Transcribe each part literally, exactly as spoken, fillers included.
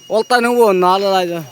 Olta nang wo na la lai ja.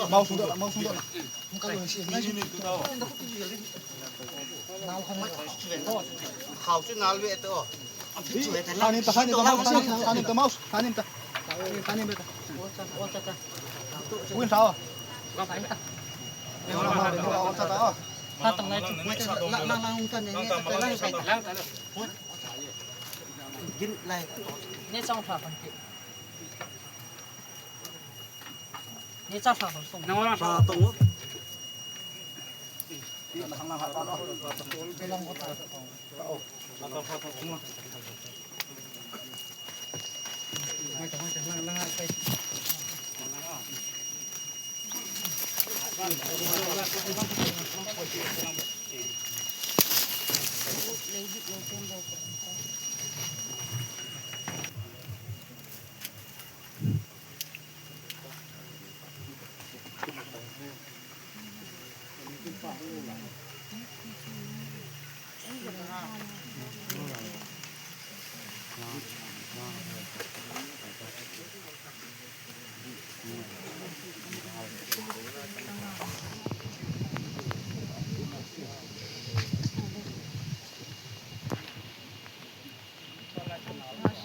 Mau sung doh, mau sung doh. Khau chu nal ve to. Hanin ta, hanin ta, mau, hanin ta, mau, hanin ta. Hanin ta. Win sao. Ta tang lai chu. Lang, lang, lang, ta ne, ne, ta lang, lang, ta lang. Gin lai. Ne chang pha kan ti. Ni cha sa song. Sa tong.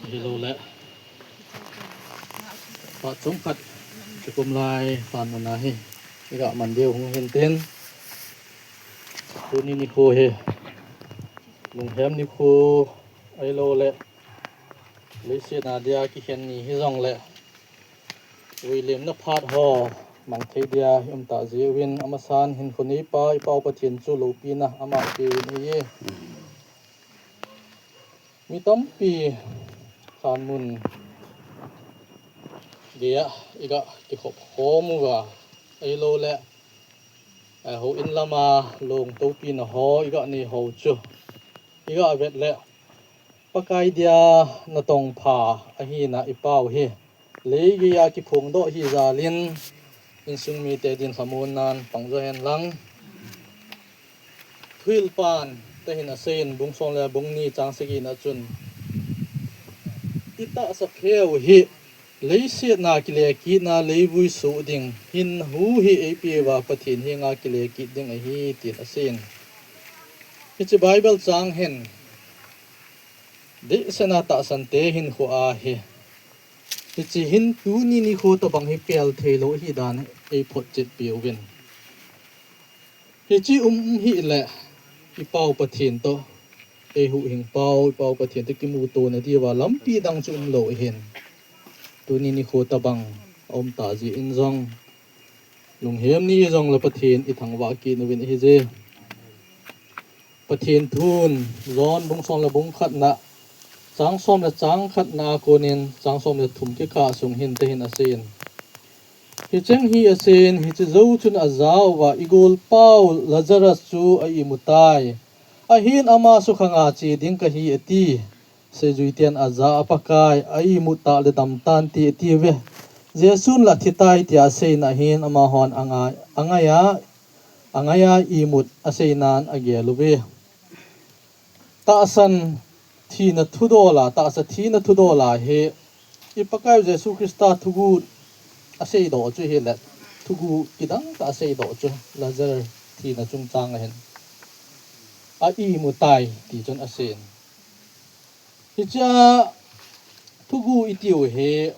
Hilou le. Phat chomkhat kikum lai pan mun ahi. Iga man diu hung hin tin. Tuni nikho hi. Lunghem nikho ahilou le. Leiset a dia kikhen ni hijong le. Vuilimna phat ho. Mang thei dia hi um ta jiuvin amasan hinkho neipa i Pau Pathen chu loupina ama ipeuvin ahi. Mi tampi khanmun geiya iga kikhop khom uva ahilou le, eh, houin lama lungtoupina ho iga nei ho chu iga vet le Pakai dia natong pha ahina i Pau hi. Lei geiya kiphong doh hi jalin, insung mite din lhamon nan pang jo hen lang. Thuhilpan te hin aseiyin bung som le bung ni chang sagi na chun. I tahsa pheu hi leiset a kile kitna leivui suh ding hin hu hi eipeuva Pathen henga kile kit ding ahi tin aseiyin. Hiche Bible chang hin dihsena tahsan te hinkho ahi. Hiche hin tuni nikho tabang hi pel thei lou hi dan ei photchet peuvin. Hiche um hile i Pau Pathen toh, ei huhhing Pau, i Pau Pathen toh kimuto na diuva lampi dang chu umlou ahin. Tuni nikho tabang aum ta jeh in jong, lunghem ni jong le Pathen i thangvah kit uvin ahije. Pathen thun, John bung som le bung khatna, chang som le chang khatna a konin, chang som le thum kikah sung hin te hin aseiyin. Hicheng hi aseiyin, hiche jou chun ajah uva, i golpau Lazarus chu a imu tai. Ahin ama sukhanga che ding kahi ati. Seijuiten ajah a, Pakai, a imut tah le dam tante atiuve. Jesun la thi tai tia aseina hin amahon angai, angai a, angai a imut aseinan agel uve. Tahsan thina thudola, tahsa thina thudola hi i Pakai Jesu Christa thugu aseidoh chu hile, thugu kidang tah aseidoh chu Lazar thina chungchang ahin, a imu tai ti chun asei in. Hichea thugu itiu hi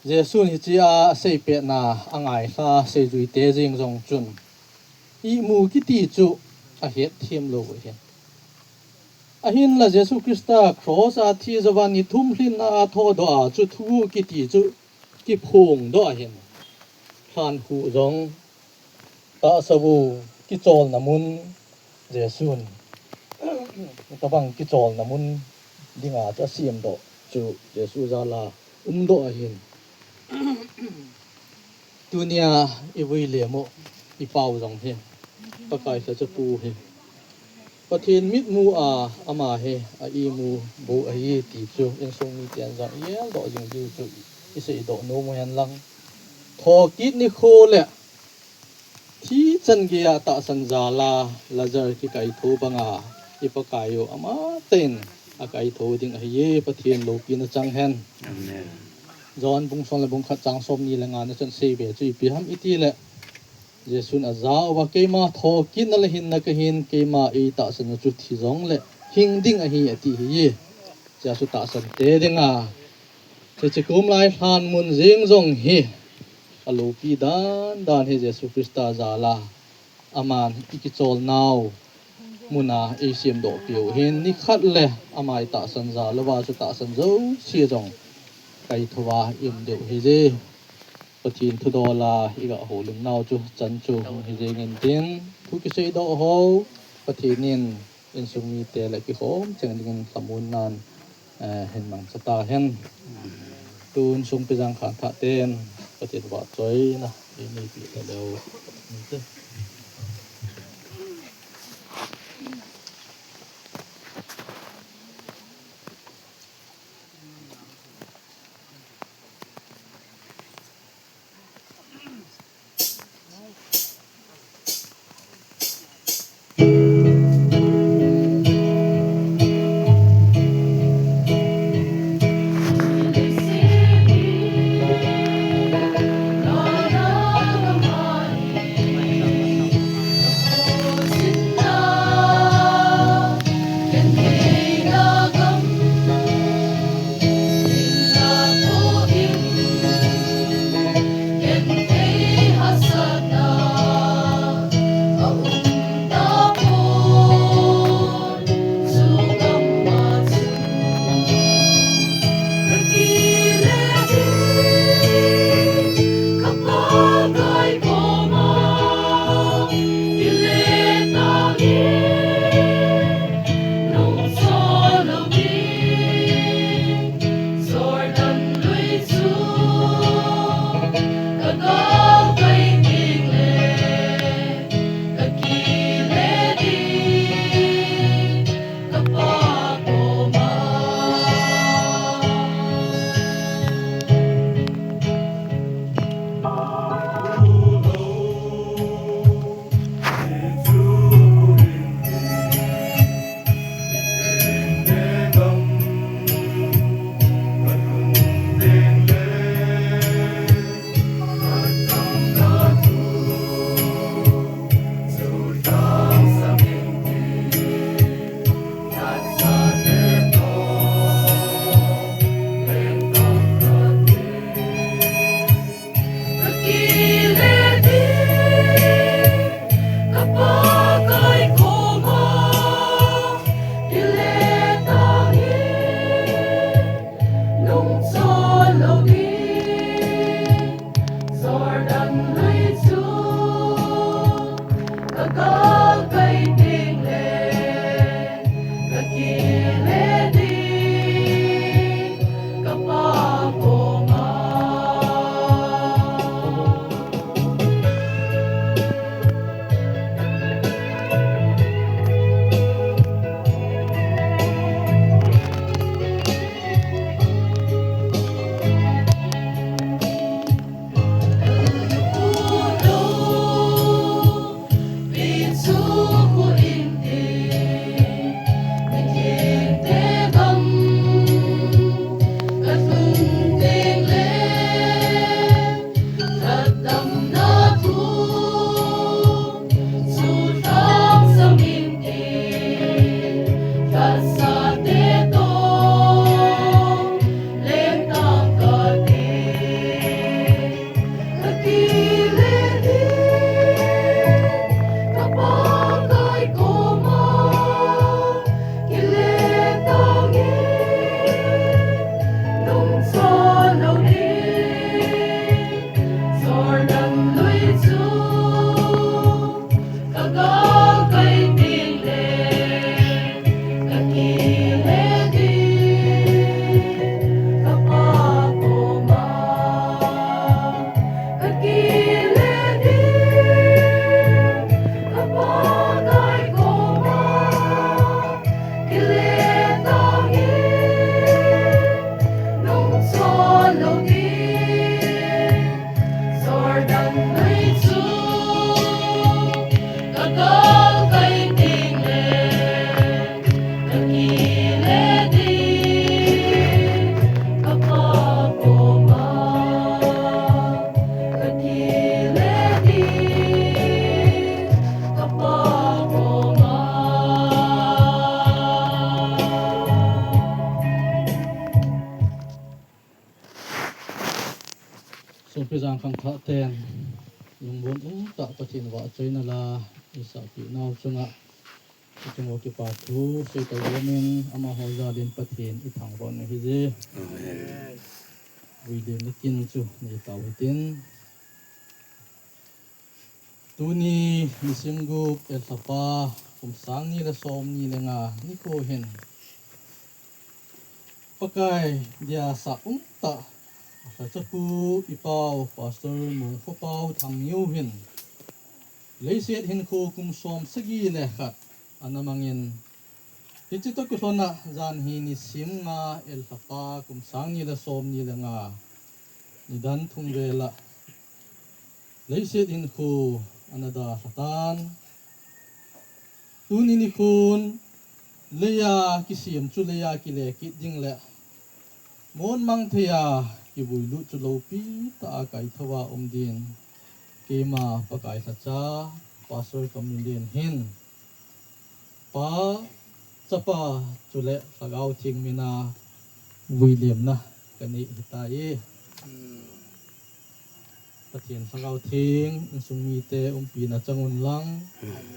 Jesun hichea aseipehna angailha seijuite jeng jong chun, imu kiti chu ahetthem lou ahin. Ahinla Jesu Christa cross a thi jouva ni thum lhinna a thodoh a chu thugu kiti chu kiphongdoh ahin. Lhankhuh jong tahsa bu kicholna mun Jesun, hitobang kicholna mun dinga chu asemdoh chu Jesu jala umdoh ahin. Tunia ivui lemu, ipau jong hi Pakai lhachapu hi Pathen mitmu a ama hi a imu bou ahi ti chu insung miten jong igeldoh jing diu chu iseidoh nom u henlang, thokit nikho le thi chan geiya tahsan jala Lazar kikaitho banga i Pakai u amatah in akaitho ding ahiye. Pathen loupina chang hen. John bung som le bung khat chang somni le nga na chun aseibe chu ipi ham itile, Jesun ajah uva, keima thokitna le hinna kahin, keima eitahsan u chu thi jongle hing ding ahi ati ahiye. Chea chu tahsante dinga hiche kum lai lhan mun jeng jong hi aloupi dan dan hi Jesu Christa jala aman ikicholnau muna eisemdoh piu hin nikhat le ama itahsan jal uva chu tahsan jouse jong kaithouva i um diu ahiye. Pathen thudola iga houlimnau chu chan chu hung hi jeng intin, thu kiseidoh ho Pathen in insung mite le kikhom cheng dingin lhamon nan hin mangcha tahen. Tun sungpi jangkhan thah ten Pathen vahchoina eineipi taleu. Sopi jang khangthah ten lungmon umtah Pathen vahchoina la isahpi nau chunga, ichung uva kipa thu seita jomin amaho jalin Pathen ithangvah u hije. Amen. William nakin chu neitau hitin. Tuni nisim gup Elthapa kum sang ni le som ni le nga nikho hin Pakai dia sah umtah Lhachapu ipau Pastor Mungkhopau Thangngeo hin leiset hinkho kum som sagi le khat ana mangin, hiche toh kilhona janhi nisim nga Elthapa kum sang ni le som ni le nga nidan thum vela leiset hinkho ana dalha tan. Tuni nikhon leiya kisem chu leiya kile kit ding le mon mang theiya kivuilut chu lopi tah a kaithouva um din keima Pakai lhacha Pastor Kamlilen hin Pa, Chapa chule Lhagao Theng mina vuilemna kanei ahitai. Pathen Lhagao Theng insung mite umpina chang unlang,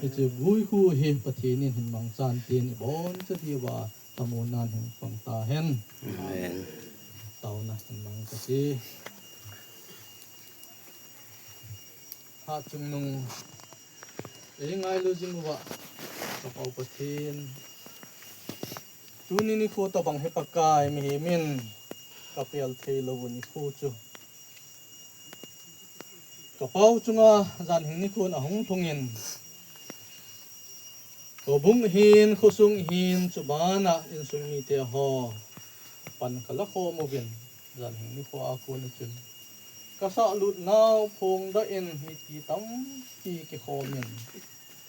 hiche vui khu hi Pathen in hin mangchan tin iboncha diuva lhamon nan hin pang tahen. Amen. Taona hin mang kati. Hatchungnung eingailu jing uva kapau Pathen, tuni nikho tobang hi Pakai mihem in kapel theilou u nikho chu kapau chunga janhing nikhon ahung lhungin, houbung hin, khosung hin, chubana insung mite ho pan kala khom uvin, janhing nikho a kon a chun kasah lut nau phongdoh in mipi tampi kikhomin,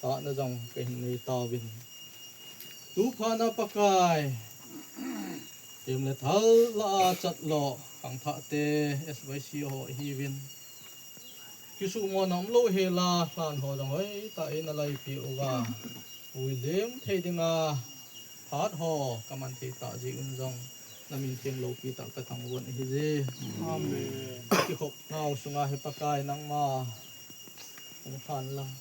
tahna jong kahin nei tauvin, tuphatna Pakai, hem le thal lah a chatlo khangthahte S Y C ho ahiuvin, kisuhmo nomlou hela lhan ho jong hoitah in alaipi uva, vuilem thei dinga phat ho kaman thei tah jeh un jong namin theng lopi tah kathangvah u ahije. Amen. Kikhop nau sunga hi Pakai nangma hung lhan lang,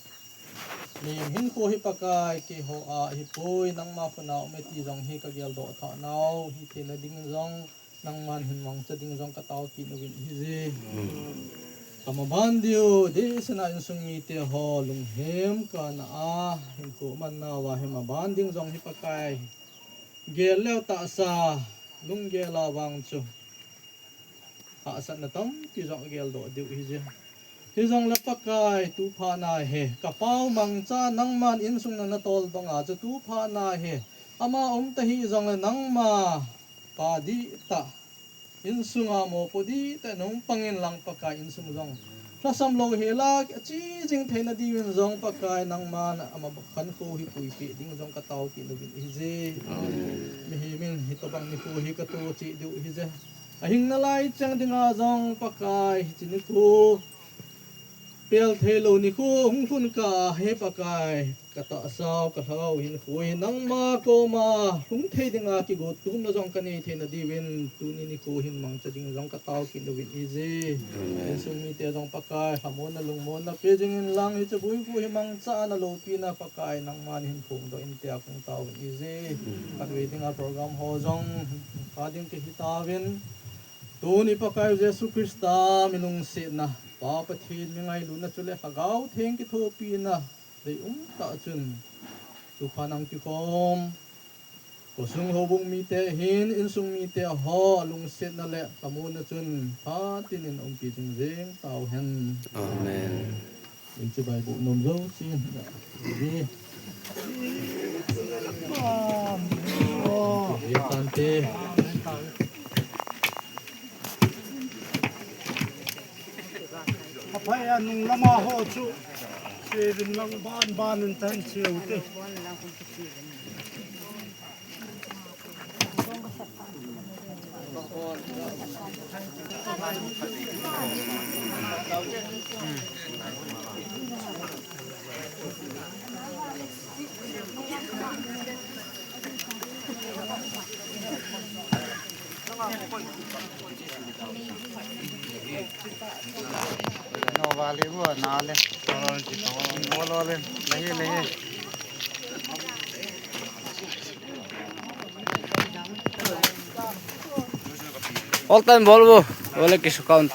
mihem hinkho hi Pakai keiho a ahipoi, nangma khut a um e ti jong hi kageldoh thah nau hitheina ding jong nangman hin mangcha ding jong katao kit uvin ahije. Kamaban diu, deisahna insung mite ho lunghem kana a hinkho man nauva hi maban ding jong hi Pakai gel leu tahsa lunggel a vang chu hahsatna tampi jong ageldoh diu ahije. Hijongle Pakai, tuphatna hi kapau mangcha nangman insung na natol banga chu tuphatna hi ama um tahih jongle nangma pa dihtah, insunga mopo dihtah nahung pangin lang Pakai, insung jong lhasam lou hela ache jing theina diuvin jong Pakai nangman ama khankho hi puipeh ding jong katao kit uvin ahije. Mihem in hitobang nikho hi kato cheh diu ahije. Ahing nalai cheng dinga jong Pakai, hiche nikho pel theilou nikho hung lhun kah a hi Pakai, katahsau, kalhagao hinkho hi nangma koma lhung thei dinga kigot tumna jong kanei theina diuvin tuni nikho hin mangcha ding jong katao kit uvin ahije. Insung mite jong Pakai, lhamonna lungmonna pe jingin lang, hiche vui khu hi mangcha na loupina Pakai nangman hin phongdoh in tia kong taovin ahije. Khatvei dinga program ho jong pha ding kahi tauvin, tuni Pakai Jesu Christa mi lungsetna, Pa Pathen mi ngailutna chule Lhagao Theng kithopina dei umtah chun, tuphat nang kikhom khosung houbung mite hin insung mite ho lungsetna le lhamonna chun phatinin umpi jing jeng tauhen. Amen. Hiche Bible nom jousen. Tante. Phai a nung lama ho chu, sevin lang ban ban in tan cheu te. No vale bu na le. Bolo le. Nahi, nahi. All time bol bu. Bol le kisu count.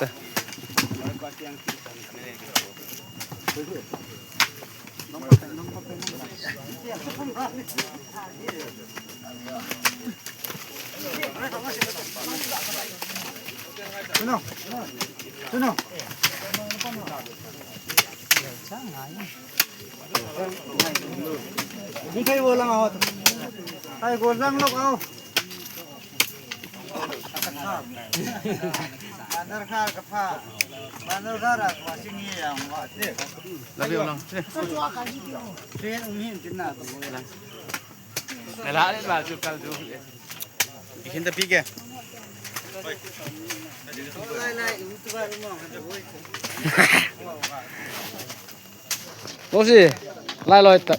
Ni kai wo lang aho. Kai go lang lok aho. Bandar khar ka pha. Bandar khar a kwa sing ye yang wa te. Labi lang. Train um hin tin na. Kala le ba chu kal du. Ikin ta pi ke. Lai lai u tu ba mo. Lo si. Lai loi ta.